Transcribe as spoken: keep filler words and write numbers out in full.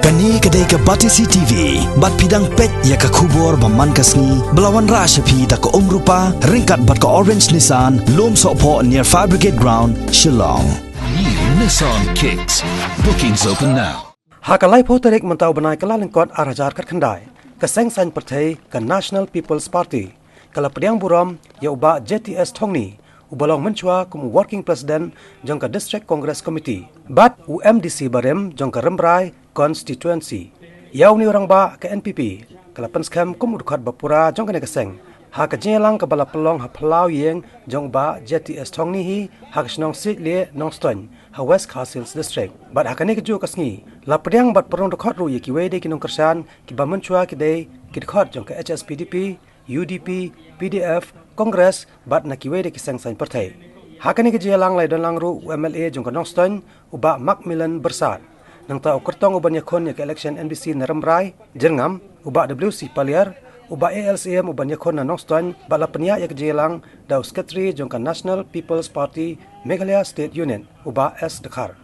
Kane ka dei ka Batesi T V, bad phi dang peit ïa ka khubor ba man ka sngi, ba la wanrah sha phi da ka Umrupa, ryngkat bad ka Orange Nissan, Lumsohphoh near Fire Brigade Ground, Shillong. New Nissan Kicks. Bookings open now. Ha ka laiphew tarik mynta u bnai Kyllalyngkot ar hajar khatkhyndai, ka seng saiñ pyrthei ka National People's Party ka la pdiang burom ïa u Bah J T S Thongni, uba long mynshuwa kum u Working President jong ka District Congress Committee bad u M D C barim jong ka Rambrai Constituency. Ïa une u rangbah ka N P P ka la pynskhem kum u dkhot ba pura jong kane ka seng ha ka jingïalang kaba la pynlong ha phyllaw ïing jong u Bah J T S Thongni hi ha ka shnong Siejlieh Nongstoiñ ha West Khasi Hills District. Bad ha kane kajuh ka sngi la pdiang bad pynrung dkhot ruh ïa kiwei de ki nongkyrshan kiba mynshuwa ki dei ki dkhot jong ka H S P D P, U D P, P D F, Congress bad na kiwei de ki seng saiñ pyrthei. Ha kane ka jingïalang la ïadonlang ruh u M L A jong ka Nongstoiñ, u Bah Macmillan Byrsat. Nangta u kyrtong u ban ïakhun ïa ka election M D C na Rambrai, Jyrngam, u Bah W C Paliar, u Bah A L Syiem u ban ïakhun na Nongstoiñ, bad la pynïaid ïa ka jingïalang da u Secretary jong ka National People's Party Meghalaya State Unit, u Bah S Dkhar.